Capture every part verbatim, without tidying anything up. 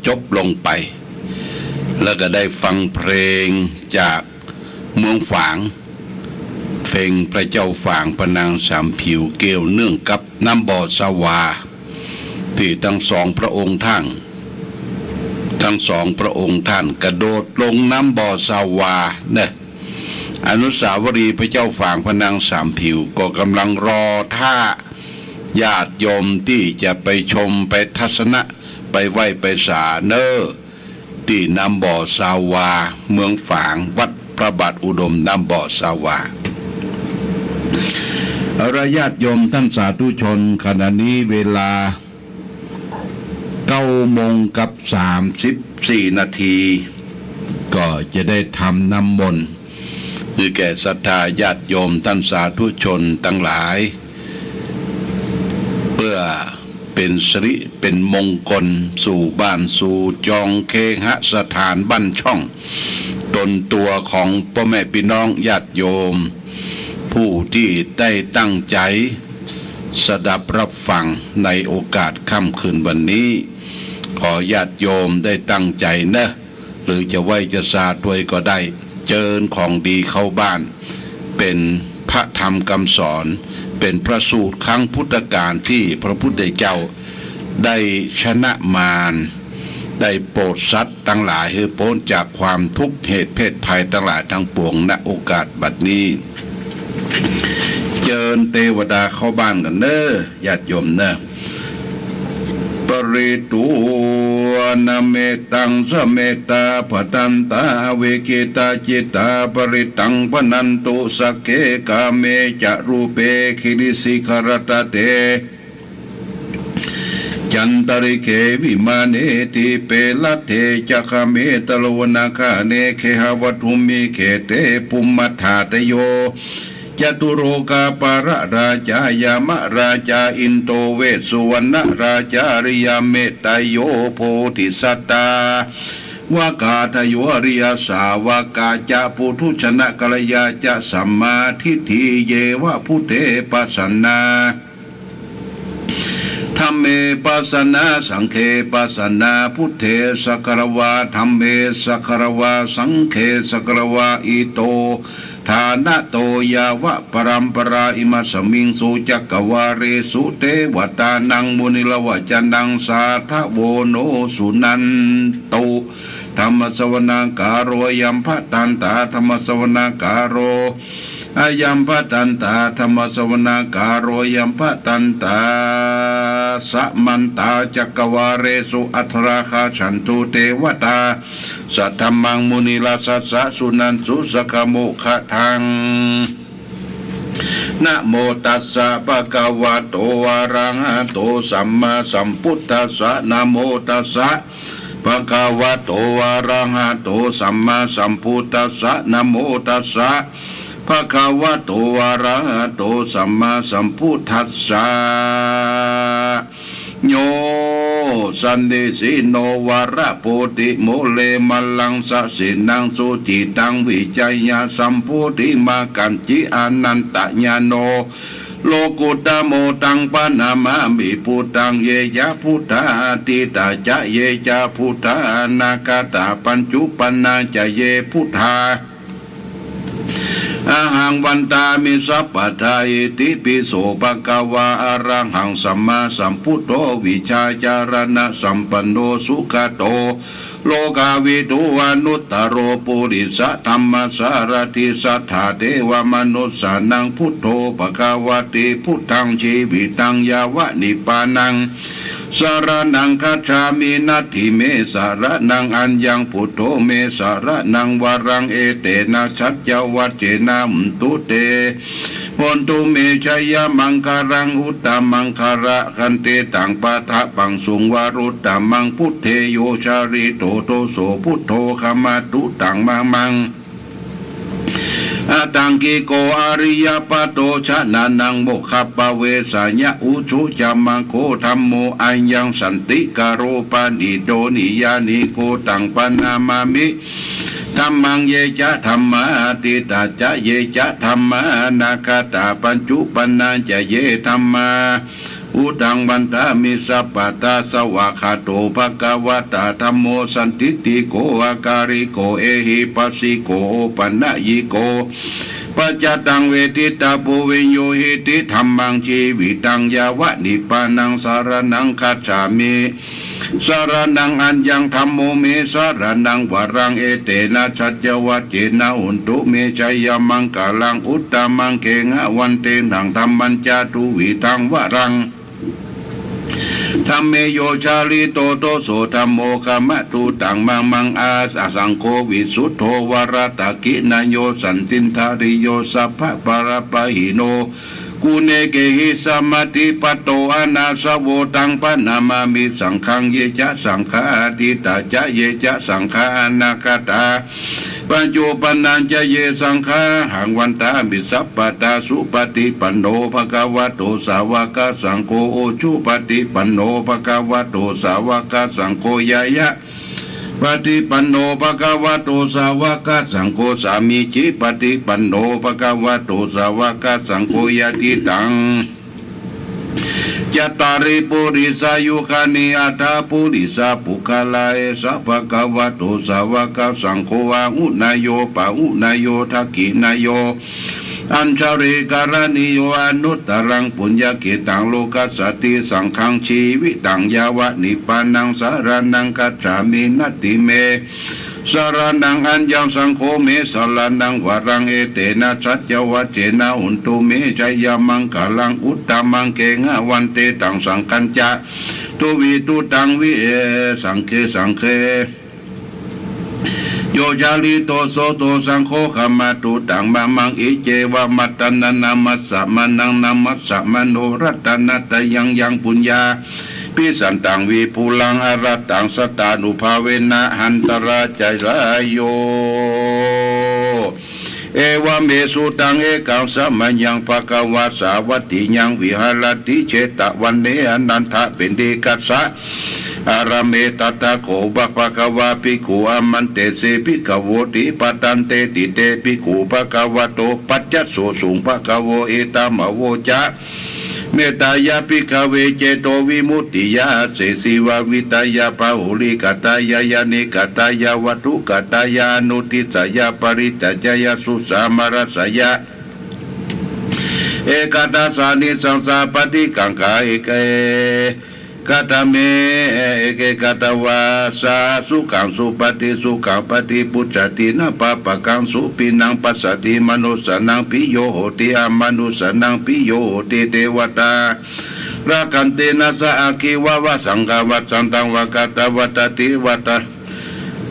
จบลงไป แล้วก็ได้ฟังเพลงจากเมืองฝาง เพลงพระเจ้าฝางพระนางสามผิว เกี่ยวเนื่องกับน้ำบ่อสาวา ที่ทั้งสองพระองค์ท่าน ทั้งสองพระองค์ท่านกระโดดลงน้ำบ่อสาวานะ อนุสาวรีย์พระเจ้าฝางพระนางสามผิวก็กำลังรอท่าญาติโยมที่จะไปชม ไปทัศนะ ไปไหว้ไปสาเนอ ที่น้ำบ่อสาวา เมืองฝาง วัดพระบาทอุดมน้ำบ่อสาวา เอาละญาติโยมท่านสาธุชน ขณะนี้เวลาเก้าโมงกับสามสิบสี่นาที ก็จะได้ทำน้ำมนต์ คือแก่ศรัทธาญาติโยมท่านสาธุชนทั้งหลาย เพื่อเป็นสิริเป็นมงคลสู่บ้านสู่จองเคหสถานบ้านช่อง ตนตัวของพ่อแม่พี่น้องญาติโยม ผู้ที่ได้ตั้งใจสดับรับฟังในโอกาสค่ำคืนวันนี้ ขอญาติโยมได้ตั้งใจนะ หรือจะไหว้จะสาด้วยก็ได้ เจิญของดีเข้าบ้าน เป็นพระธรรมคำสอน เป็นพระสูตรครั้งพุทธกาลที่พระพุทธเจ้าได้ชนะมาร ได้โปรดสัตว์ทั้งหลายให้พ้นจากความทุกข์เหตุเพศภัยทั้งหลายทั้งปวง ณ โอกาสบัดนี้ เจิญเทวดาเข้าบ้านกันเนอ ญาติโยมเนอ Pharitvāna mettaṃ samettā bhadantā avikkhittacittā parittaṃ bhaṇantu sagge kāme ca rūpe girisikharataṭe cantalikkhe vimāne dīpe raṭṭhe ca gāme taruvanagahane gehavatthumhi khette bhummā dhārayo catulokapālorājā yamarājā indo vessuvaṇṇarājā ariyā metteyyo bodhisattāva āgatayo ariyasāvakā ca puthujjanakālā ca sammādiṭṭhī ye ca buddhe pasannā dhamme pasannā saṅghe pasannā buddhe sagāravā dhamme sagāravā saṅghe sagāravā ito ṭhānato yāva paramparā imasmiṃ sucakkavāḷesu devatānaṃ munirājavacanaṃ sādhavo no suṇantu. Dhammassavanakālo ayambhadantā dhammassavanakālo ayambhadantā dhammassavanakālo ayambhadantā samantā cakkavāḷesu atrāgacchantu devatā saddhammaṃ munirājassa suṇantu saggamokkhadaṃ. Namo tassa bhagavato arahato sammāsambuddhassa. Namo tassa bhagavato arahato sammāsambuddhassa. Namo tassa bhagavato arahato sammāsambuddhassa. Yo sannisinno varabodhimūle māraṃ sasenaṃ sojitaṃ vijeyya sambodhimāgacchi anantañāṇo lokuttamo taṃ paṇamāmi buddhaṃ. Ye ca buddhā atītā ca ye ca buddhā anāgatā paccuppannā ca ye buddhā ahaṃ vandāmi sabbadā. Itipi so bhagavā arahaṃ sammāsambuddho vijjācaraṇasampanno sugato lokavidū anuttaro purisadammasārathi satthā devamanussānaṃ buddho bhagavāti. Buddhaṃ jīvitaṃ yāva nibbānaṃ saraṇaṃ gacchāmi. Natthi me saraṇaṃ aññaṃ buddho me saraṇaṃ varaṃ. Etena saccavajjena hontu te hontu me jayamaṅgalaṃ. Uttamaṅgalakkhandetaṃ pādapaṃsuṃ varuttamaṃ buddhe yo jalito doso buddho khamatu taṃ mamaṃ. Aṭṭhaṅgiko ariyapatho janānaṃ mokkhappavesāya ujū ca maggo dhammo ayaṃ santikaro paṇīto niyyāniko taṃ paṇamāmi dhammaṃ. Ye ca dhammā atītā ca ye ca dhammā anāgatā paccuppannā ca ye dhammā Buddhaṃ vandāmi sabbadā. Svākkhāto bhagavatā dhammo sandiṭṭhiko akāliko ehipassiko opanayiko paccattaṃ veditabbo viññūhīti. Dhammaṃ jīvitaṃ yāva nibbānaṃ saraṇaṃ gacchāmi. Saraṇaṃ aññaṃ dhammo me saraṇaṃ varaṃ. Etena saccavajjena hontu me jayamaṅgalaṃ. Uttamaṅgena vandehaṃ dhammañca duvidhaṃ varaṃ. Dhamme yo jalito doso dhammo khamatu taṃ mamaṃ. Asaṅgo visuddho varadakkhiṇeyyo santindriyo sabbapāṇabhāsino guṇekehi samādhipatto anāsavo taṃ paṇamāmi saṅghaṃ. Ye ca saṅghā atītā ca ye ca saṅghā anāgatā paccuppannā ca ye saṅghā ahaṃ vandāmi sabbadā. Supaṭipanno bhagavato sāvakasaṅgho, ujupaṭipanno bhagavato sāvakasaṅgho, ñāyapaṭipanno bhagavato sāvakasaṅgho, sāmīcipaṭipanno bhagavato sāvakasaṅgho, yadidaṃ cattāri purisayugāni aṭṭha purisapuggalā, esa bhagavato sāvakasaṅgho, āhuneyyo pāhuneyyo dakkhiṇeyyo añjalikaraṇīyo anuttaraṃ puññakkhettaṃ lokassāti. Saṅghaṃ jīvitaṃ yāva nibbānaṃ saraṇaṃ gacchāmi. Natthi me saraṇaṃ aññaṃ saṅgho me saraṇaṃ varaṃ. Etena saccavajjena hontu me jayamaṅgalaṃ. Uttamaṅgena vandehaṃ saṅghañca duvidhuttaṃ vi saṅghe saṅghe yo jalito so to saṅgho khamatu taṃ mamaṃ. Iccevamattanā namassamānaṃ namassamāno ratanattayaṃ yaṃ puññābhisantaṃ vipulaṃ arattaṃ sattānubhāvena hantvā carāyo Evaṃ me sutaṃ. Ekaṃ samayaṃ bhagavā sāvatthiyaṃ viharati jetavane anāthapiṇḍikassa ārāme. Tatra kho bhagavā bhikkhū āmantesi bhikkhavoti. Bhadanteti te bhikkhū bhagavato paccassosuṃ. Bhagavā etadavoca. Mettāya bhikkhave cetovimuttiyā āsesaṃvādāya bahulīkatāya yānīkatāya vatthukatāya anudisāya parittājāya susamārasāya ekādasānisaṃsā paṭikaṅkhā eke katame eke katavā sā sukhaṃ supati sukhaṃ paṭibujjhati na pāpakaṃ supinaṃ passati manussānaṃ piyo hoti amanussānaṃ piyo hoti. Devatārākkhanti nāssa aggi vā vassaṃ khā vassantaṃ vā katvā taddi vata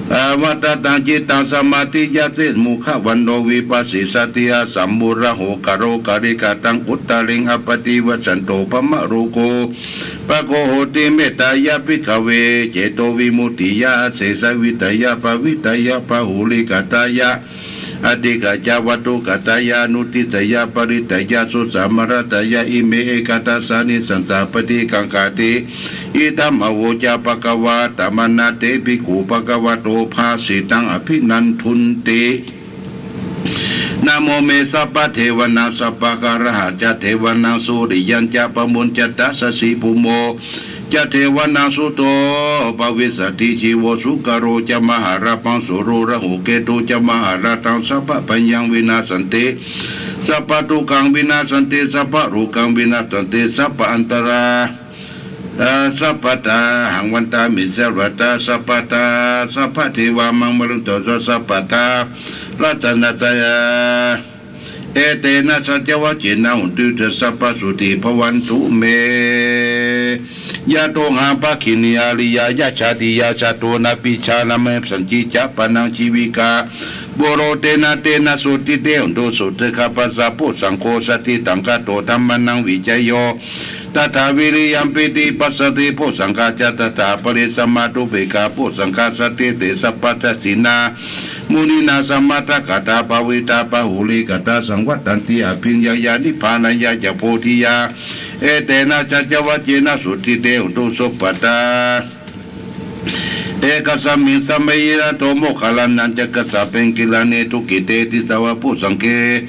vatattaṃ cittaṃ samādhiyati mukhavaṇṇo vippasīdati asammūḷho karokarikhataṃ uttariṃ appaṭivijjhanto brahmalokūpago hoti. Mettāya bhikkhave cetovimuttiyā āsesaṃvādāya bhāvitāya bahulīkatāya aṭṭhikāya vatthukatāya anudisāya parittājāya susamārasāya ime ekādasānisaṃsā paṭikaṅkhāti. Idamavoca bhagavā. Attamanā te bhikkhū bhagavato bhāsitaṃ abhinandunti. Namo me sabbadevānaṃ sabbakārahañca devānaṃ suriyañca pāmunjata sasibhūmo ca devānaṃ sujito bhavissati. Jīvo sukarā ca mahallā pājuṇho rahu ketu ca mahallā taṃ sabbabhayaṃ vinassanti sabbadukkhaṃ vinassanti sabbarogaṃ vinassanti sabbaantarā sabbadā. Ahaṃ vandāmi sabbadā sabbadā sabbadevā maṅgalaṃ devatāya sabbadā. Ratanattayena etena saccavajjena hontu te sabbasotthī bhavantu me. Yatohaṃ bhagini ariyā jātiyā jāto nābhijānāmi sañcicca pāṇaṃ jīvikaṃ pura tena tena sotthī te hontu sotthi gabbhassa. Phuṭṭhaṃ kho jāti taṃ gato dhammānaṃ vicayo tathā viriyampīti passaddhi phuṭṭhassa ca tathāpare samādhupekkhaṃ phuṭṭhassa jāti te sabbadassinā muninā sammadakkhātā bhāvitā bahulīkatā saṃvattanti abhiññāya nibbānāya ca bodhiyā. Etena saccavajjena sotthī te hontu sabbadā. Ekasmiṃ samaye nātho moggallānañca kassapaṃ gilāne dukkhite disvā bojjhaṅge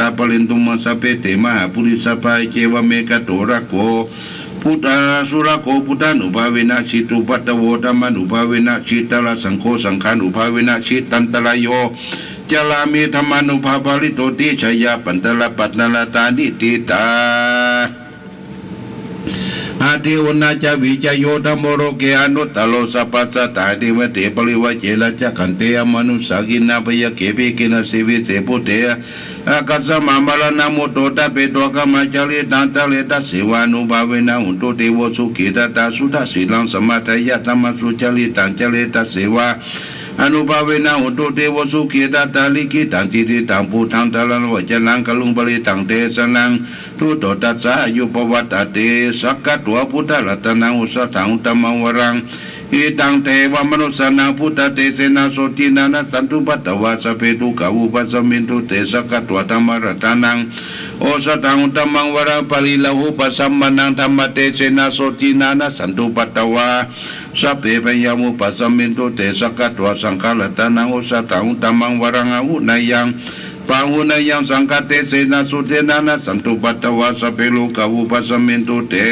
satta parittamaṃ sabbe te mahāpurisāsabhā. Iccevamevato surakkho buddhā surakkho buddhānubhāvena jitupaddavo dhammānubhāvena jitārisaṅgho saṅghānubhāvena jitantarāyo carāmi dhammānubhāvapālito ti jaya pattara pattara tāni titā. Atthi uṇhassa vijayo dhammo loke anuttaro sabbasattaṃ. Ettāvatesi ca bhagavā vācale ca kante amanussāvino byagghe bhikkhunīsvesī bhikkhū te āgatamha maraṇā mutto ṭhapetvā brahmacāriṃ taṃ caretaseva ānubhāvena hontu devo sukhitattā. Suddhasīlaṃ samādāya dhammaṃ sucaritaṃ caretaseva ānubhāvena hontu devo sukhitattā. Likkhitaṃ cintitaṃ pūretvā dhāraṃ vācanaṃ garuṃ parittaṃ desanaṃ sutto tassa āyu pavaḍḍhatīti. Sakkatvā buddharatanaṃ osathaṃ uttamaṃ varaṃ hitaṃ devamanussānaṃ buddhatejena sotthinā nassantupaddavā sabbe dukkhā vūpasamentu te. Sakkatvā dhammaratanaṃ osathaṃ uttamaṃ varaṃ pariḷāhūpasamanaṃ dhammatejena sotthinā nassantupaddavā sabbe bhayā vūpasamentu te. Sakkatvā saṅgharatanaṃ osathaṃ uttamaṃ varaṃ āhuneyyaṃ pāhuneyyaṃ saṅghatejena sotthinā nassantupaddavā sabbe rogā vūpasamentu te.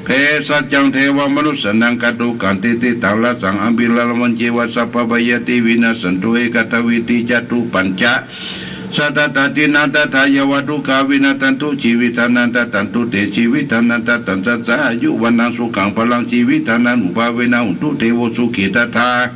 Bhejajjaṃ devamanussānaṃ kātukaṃ cintitaṃ rājaṃ abhiramāṇaṃ ceva sabbabhayāpi vinassantu. Ekatvīti catuppañca sattadinā tathāyāva dukkhā vinassantu jīvittānaṃ dadantu te jīvittānaṃ dadaṃ sadā āyu vaṇṇaṃ sukhaṃ balaṃ jīvittānaṃ ānubhāvena hontu devo sukhitattā.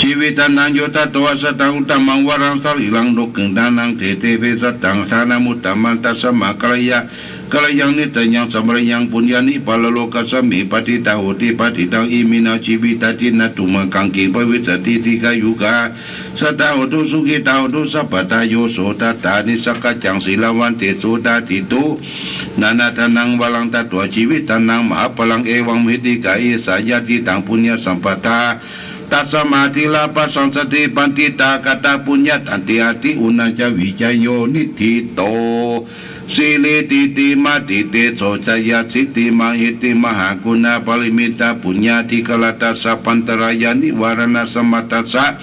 Jīvittānaṃ yuttatto asataṃ uttamaṃ varaṃ sarīraṃ nokkhindānaṃ dheṭṭhe bhesajjaṃ ṭhānamuttamaṃ. Tasmā kālāya kālaṃ nidayaṃ smaraṃ puññāni paralokasmiṃ patiṭṭhā honti parittaṃ. Iminā jīvitā jinato maggaṃ kiṃ bhavissati dīghāyukā sadā hontu sukhitā hontu sabbadā. Yo so tattha nissaggacchaṃ sīlavantesu adhigacchantu nānādanānaṃ varaṃ datvā jīvitdhanaṃ mahapphalaṃ evaṃ viddhā esa yadidaṃ puññasampadā. Tasmā dhīrā bhāsantati paṇḍitā katapuññatante. Atthi uṇhassa vijayo niṭṭhito sirikittitejo jayasiddhi mahiddhi mahāguṇāparimitapuññādhikārassa sabbantarāyanivāraṇasamatthassa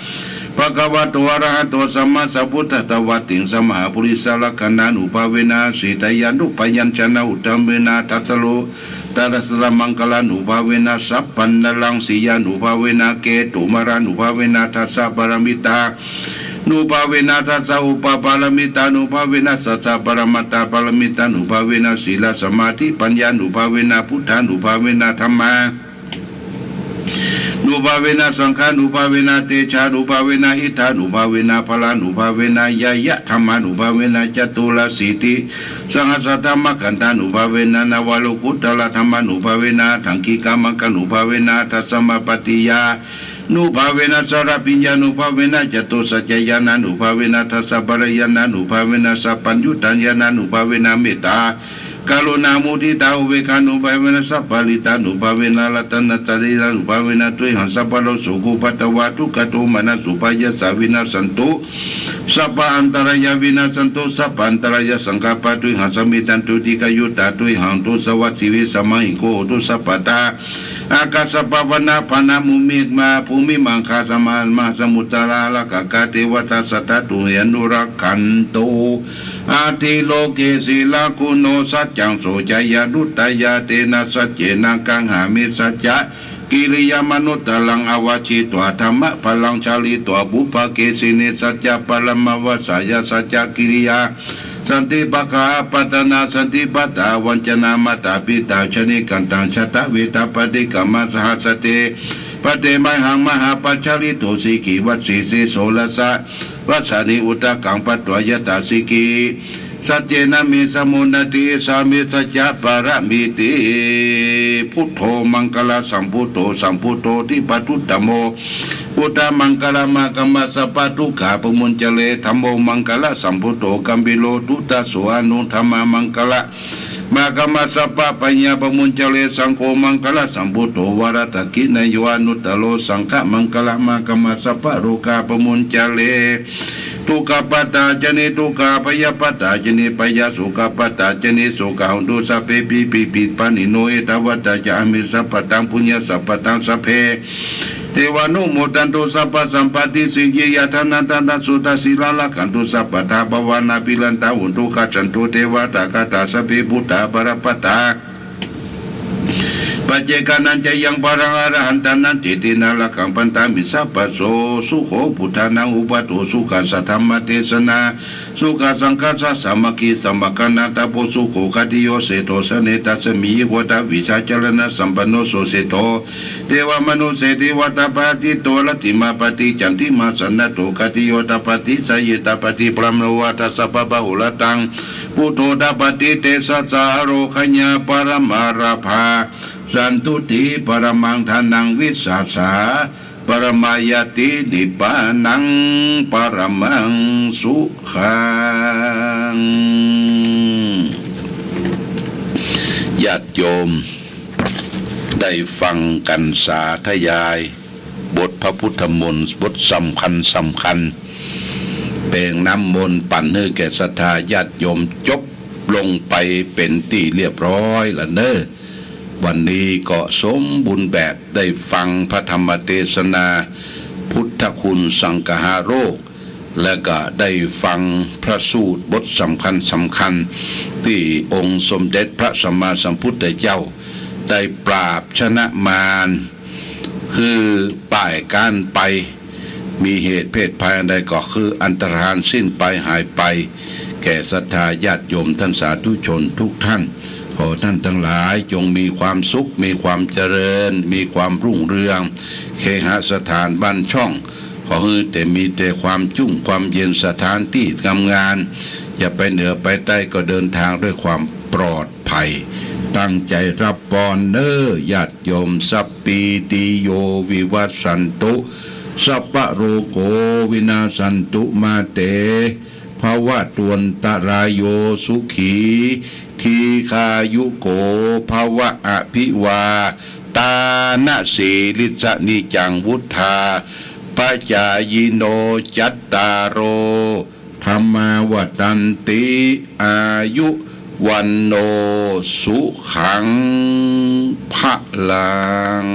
bhagavato arahato sammāsambuddhassa vattiṃsamahāpurisalakkhaṇānubhāvena sītyānubyañjanauttamaṃ tatra tatra saramangalanubbhāvena sabbanaraṃ sīyānubhāvena ketumālānubhāvena dasapāramitānubhāvena dasaupapāramitānubhāvena sataparamattha pāramitānubhāvena sīla samādhi paññānubhāvena buddhānubhāvena dhammā nubhāvena saṅghānubhāvena tejānubhāvena iddhānubhāvena balānubhāvena ñāyadhammānubhāvena caturāsītisahassadhammakkhandhānubhāvena navalokuttaradhammānubhāvena aṭṭhaṅgikamaggānubhāvena dasamappattiñāṇānubhāvena chaḷabhiññānubhāvena catusaccañāṇānubhāvena dasabalañāṇānubhāvena sabbaññutañāṇānubhāvena mettākaruṇā muditā upekkhānubhāvena sabbalābhinandanānubhāvena ratanattayānubhāvena tuyhaṃ sabbarogasokupaddavadukkhadomanassupāyāsā vinassantu sabbaantarāyā vinassantu sabbaantarāyasaṅkhappā tuyhaṃ samijjhantu dīghāyutā tuyhaṃ hotu sadā sirisamāhi hotu sabbadā. Ākāsapabbanabbhānabhūmi bhūmigaṅgāsamuddrā ārakkhakā devatā sadā tumhe anurakkhantu. Atthi loke sīlaguṇo saccaṃ soceyyanuddayā tena saccena gahaṃ me saccakiriyamanuttaraṃ. Āvajjitvā dhammabalaṃ charitvā pubbake sīhne saccabalamavassāya saccakiriyā santi pakkhā apattanā santi pattāvañcanā mātā pitā ca nikkhantā jātaveda paṭikkama. Sahāsate bhaddemāhaṃ mahāpajjalito sikhī vajjī siso rājavassāni udakaṃ patvā yathā sikhī. Saccena me samo natthi esā me saccapāramīti. Buddho maṅgalasambhūto sambuddho dvipadakkhiṇo buddhamaṅgalamāgamma sabbadukkhā pamuñcare. Dhammo maṅgalasambhūto gambhīro duddaso aṇuddhammaṃ maṅgalamāgamma sabbabhayā pamuñcare. Saṅgho maṅgalasambhūto varadakkhiṇeyyo anuttaro saṅghamaṅgalamāgamma sabbarogā pamuñcare. Dukkhappattā ca niddukkhā bhayappattā ca nibbhayā sokappattā ca nissokā hontu sabbepi pāṇino. Ettāvatā ca amhehi sambhataṃ puññasampadaṃ sabbe devānumodantu sabbasampattisiddhiyā. Dānaṃ dadantu saddhā sīlaṃ rakkhantu sabbadā bhāvanābhiratā hontu gacchantu devatāgatā. Sabbe buddhā balappattā Paccekānañca yaṃ balaṃ arahantānañcetena rakkhaṃ bandhāmi sabbaso. Sukho buddhānaṃ uppādo, sukhā saddhammadesanā, sukhā saṅghassa sāmaggī, samaggānaṃ tapo sukho. Khantiyā seṭṭho janetasmiṃ, hotta vijjācaraṇasampanno, so seṭṭho devamanussena dvādasapaṇṇito. Rattimābhā candimā sannaddho, khantiyā tapati jhāyī tapati brahmā, dasa pāpaggaho rataṃ buddho tapati tejasā. Ārogyaparamā lābhā santuṭṭhi paramaṃ dhanaṃ, vissāsaparamā ñāti nibbānaṃ paramaṃ sukhaṃ. ญาติโยม ได้ฟังกันสาธยาย บทพระพุทธมนต์บทสำคัญสำคัญ เป๋งน้ำมนต์ปั่นหื้อแก่ศรัทธาญาติโยมจบลงไปเป็นที่เรียบร้อยแล้วเนอะ วันนี้ก็สมบูรณ์แบบ ได้ฟังพระธรรมเทศนา พุทธคุณสังคหโรค และก็ได้ฟังพระสูตรบทสำคัญสำคัญ ที่องค์สมเด็จพระสัมมาสัมพุทธเจ้า ได้ปราบชนะมาร หื้อป้ายก้านไป มีเหตุเพศภัยอันใดก็คืออันตรธานสิ้นไปหายไป แก่ศรัทธาญาติโยมท่านสาธุชนทุกท่าน ขอท่านทั้งหลายจงมีความสุข มีความเจริญ มีความรุ่งเรือง เคหสถานบ้านช่อง ขอให้แต่มีแต่ความจุ่มความเย็น สถานที่ทำงาน จะไปเหนือไปใต้ก็เดินทางด้วยความปลอดภัย ตั้งใจรับพรเนอญาติโยม Sabbītiyo vivajjantu, sabbarogo vinassatu, mā te bhavatvantarāyo, sukhī dīghāyuko bhava. Abhivādanasīlissa niccaṃ vuḍḍhāpacāyino, cattāro dhammā vaḍḍhanti, āyu vaṇṇo sukhaṃ balaṃ.